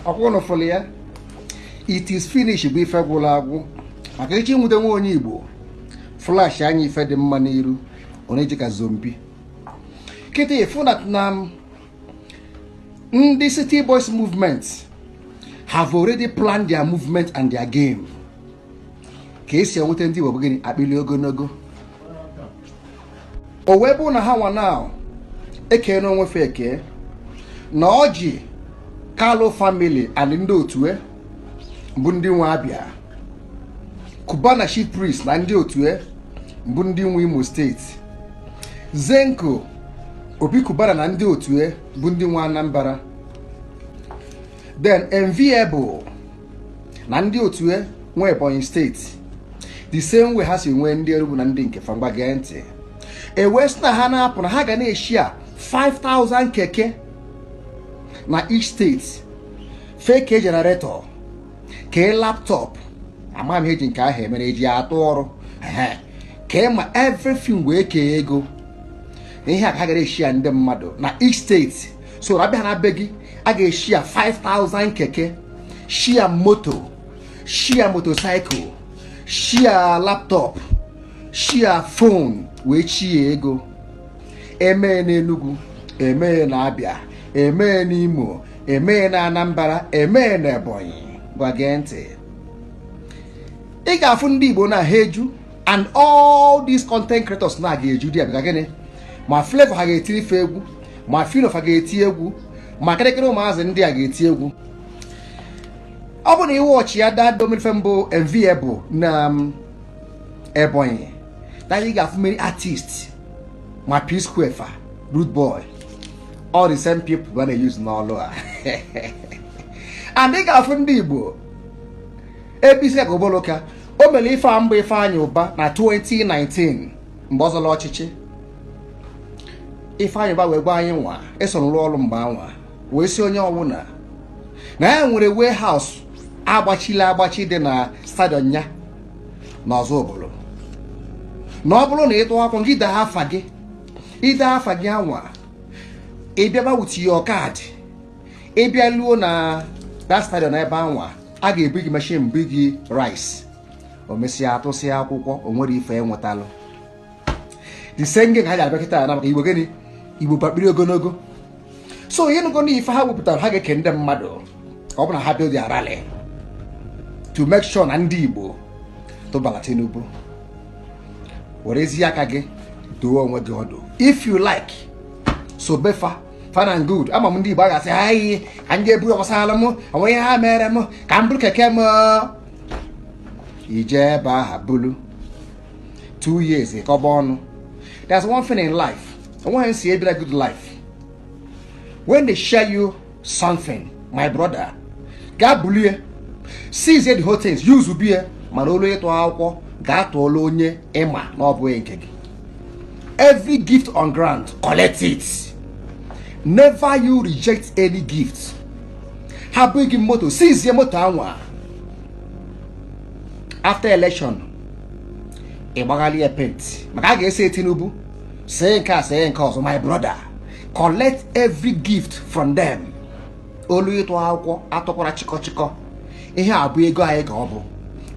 Ọkwa ụnụ fụlụ ya, it is finish bụ ife gwụrụ agwụ maka echi nwute nwa onye Igbo flash anya ife dị mma n'iru ọ na-eji ka zombie. Kịta ịfụ na ndị City Boys Movement have already planned their movement and their game ka esi enweta ndị Igbo bụ gịnị? Akpịrị ogologo. O wee bụ na ha nwa now eke na onwefe eke na Orji Kalu family and ndị otu e bụ ndị nwe Abia, Cubana Chief Priest na ndị otu e bụ ndị nwe Imo Steeti, Zenko Obi Cubana na ndị otu e bụ ndị nwe Anambra, then Enviable na ndị otu e nwe Ebonyi Steeti, the same way ha si nwee ndị Enugu na ndị nke fangba. Gee ntị, e wee sị na ha na-apụ na ha ga na-eshi a 5000 keke na each state, fake generator, kee laptop, ama m ihe eji nke ahụ emere, eji atụ ọrụ, kee ma everything, wee kee ego na ihe a ka ha gara eshi ya ndị mmadụ na each state. So abịa na be gị, a ga-eshi ya 5000 keke, shia moto, shia motorcycle, shia laptop, shia phone, wee chie ego. Emee n'Enugu, emee na Abia, emee n'Imo, emee na Anambra, emee na Ebonyi. Gwa, gee ntị, ị ga-afụ ndị Igbo na ha eju and all these content creators na ga-eju dị abịa. Gịnị ma Flavour ha ga-etiri ife egwu, ma Phyno ha ga-eti egwu, ma kịrịkịrị ụmụazị ndị a ga-eti egwu. Ọ bụ na iwe ọchị ya daa dominife mbụ Enviable na Ebonyi that ị ga-afụ many artists, ma P Square fa, Rude Boy, all the same people a na-use n'ọlụ a. And ị ga-afụ ndị Igbo ebe isi ka Oboloka o mere ife a mbụ Ifeanyị Ụba na 2019 mgbe ọ zọrọ ọchịchị. Ifeanyị Ụba wee gwa anyị nwa eso rụọ ọrụ mgbe anwa, wee si onye ọbụla na ya nwere warehouse agbachila agbachi dị na stadium ya na ọzọ obodo, na ọ bụrụ na ị tụọ akwụkwọ gị, daa afa gị, ide afa gị anwa, ị bịaba with your card, ị bịa luo na that stadium ebe anwa, a ga-ebu gị machine bu gị rice. O mesịa atụsịa akwụkwọ, o nwere ife enwetalụ. The same game ha ji abịa kịta na maka Igbo. Gịnị? Igbo bakpiri ogologo. So ihe nụgo na ife ha wepụtara, ha ga-eke ndị mmadụ ka ọ bụ na ha build their rally to make sure na ndị Igbo tụbara Tinubu. Werezie aka gị doo onwe gị ọdụ. If you like, so befa, fine and good. Ama m ndị Igbo a ga-asị anyị ka m ga-ebu ọgbasara m onwe ihe ha mere m ka m bụrụ keke m ije ebe aha bulu 2 years ịkọba ọnụ. There's one thing in life, onweghị nsi ebira good life. When they share you something, my brother, gaa bulie, seize the whole things, use bie. Mana olu ịtụ akwụkwọ, gaa tụọla onye ịma na ọ bụghị nke gị. Every gift on ground, collect it. Never you reject any gift. Ha bụghị gị moto, seize moto anwa. After election, ị gbaghalị ya paint maka a ga-ese Tinubu, see nke a, see nke ọzọ. My brother, collect every gift from them. Olu ịtụ akwụkwọ, atụkwara chịkọ chịkọ. Ihe a bụ ego anyị ka ọ bụ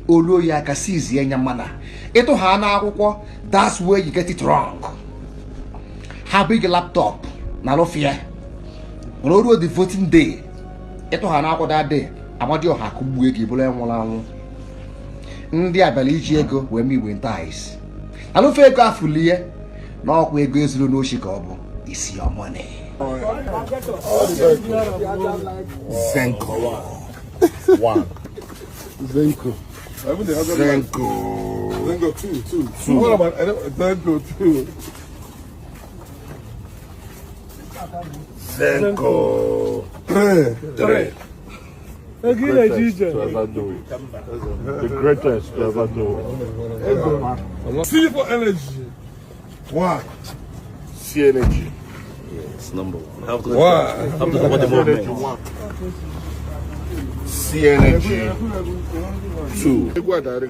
olu oyi aka sizie nya. Mana ịtụ ha n'akwụkwọ, that's where you get it wrong. Ha bụ gị laptop na lụfịa, mana o ruo the voting day, ịtụ ha n'akwụkwọ that day, Amadioha akụgbuo gị bụrụ nwụrụ anwụ. Ndị abịala iji ego wee mee igwe ntais alụfe ego afụlie n'ọkwa ego ezuru n'ochi ka ọ bụ isi your money. Zenko. One. Zenko. Zenko. Zenko two, two. Two. What about Zenko two? Zenko. Three. Three. Ego ị na-eje ije. To ever do it. The greatest to ever do it. C for energy. One. C energy. It's number one. Have to, One. have to support the movement. One. C energy. Two.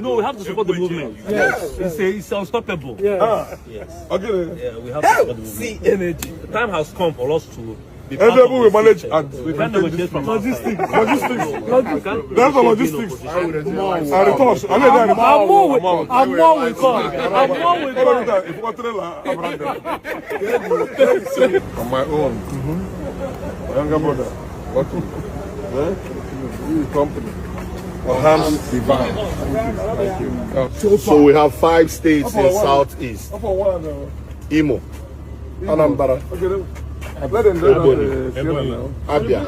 No, we have to support the movement. Yes. It's unstoppable. Yes. Yes. Okay. Yeah, we have to support the movement. See energy. The time has come for us to Be part Eze of we the manage system. and We can't negotiate from Logistics. Logistics. We can't That's the negotiate being logistics. opposition. And retorts. I know that. And more we, and more we come. And more we come. On my own. My younger brother. What? Company. Ohams Divine. Thank you. So we have 5 states in Southeast. Up for one. Imo, Anambra, Okay, then. Let them do that. Sienna now. Abia,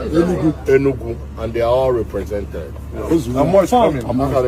Enugu, and they are all represented. And more is coming. Amaka,